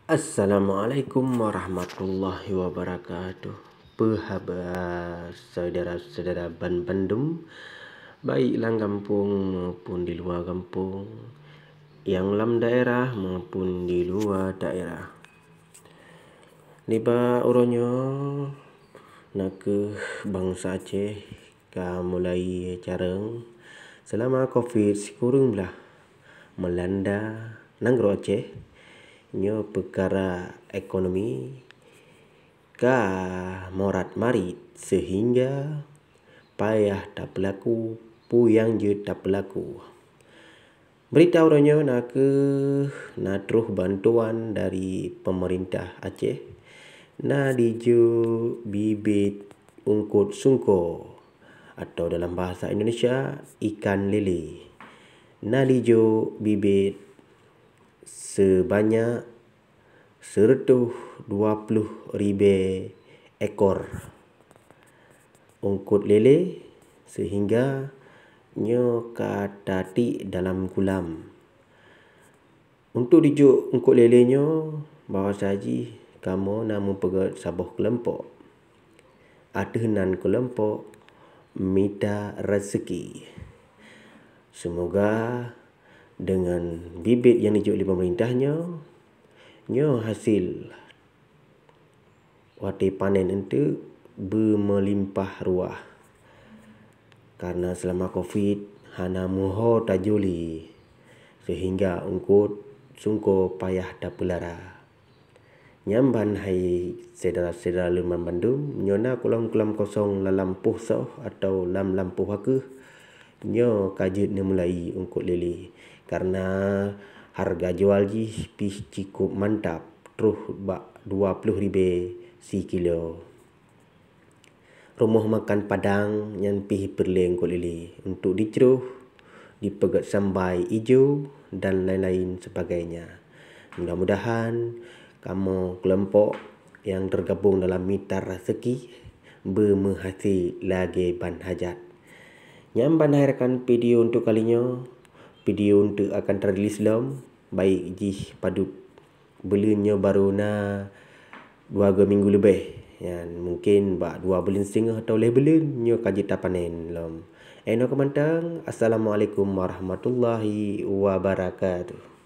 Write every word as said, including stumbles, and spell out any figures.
Assalamualaikum warahmatullahi wabarakatuh. Peue haba syedara-syedara ban bandum, baik lam gampông maupun di luwa gampông, nyang lam daerah maupun di luwa daerah. Nibak uroe nyoe na kheueh bansa Aceh ka mulai carông seulama covid sikureueng blah meulanda nanggroe Aceh. Nyoe peukara ekonomi ka morat-marit seuhingga payah tapeulaku peue nyang jeuet tapeulaku. Beurita uroe nyoe na kheueh na troh bantuan dari peumeurintah Aceh, na dijok bibit eungkôt sungko atau dalam bahasa Indonesia ikan lele. Na dijok bibit seubanyak seureutôh dua ploh ribée ekor eungkôt lele, seuhingga nyoe ka tatiek dalam kulam. Untuk dijok eungkôt lele nyoe, bahwasa jih kamoe na meupeugét saboh keulompok. Ateueh nan keulompok mita raseuki. Seumoga deungon bibit nyang dijok lé peumeurintah nyoe, nyoe hasé watée panen eunteuk beumeulimpah ruah. Kareuna seulama covid hana meuho tajôli, seuhingga eungkôt sungko payah tapeulara. Nyan ban hai syedara-syedara lôn banmandum, nyoe na kulam-kulam kosong lam lampôh soh atawa lam lampôh akeuh, nyoe ka jeuet neumulai eungkôt lele, kareuna hareuga jual jih pih cukôp mantap, troh bak dua ploh ribée sikilo. Rumoh makan Padang nyan pih peureulée eungkôt lele untuk dicroh, dipeugét sambai ijo, dan laén-laén seubagainya. Mudah-mudahan kamoe keulompok nyang teugabong dalam mita raseuki beumeuhasé lagée ban hajat. Nyan ban hai rakan video untuk kali nyoe. Video eunteuk akan teurilis lom, baik jih padub buleuen nyoe barô na dua go minggu leubeh. Nyan mungken bak dua buleuen siteungoh atawa lhée buleuen nyoe ka jeuet tapanen lom. Inoe keumantong, Assalamualaikum warahmatullahi wabarakatuh.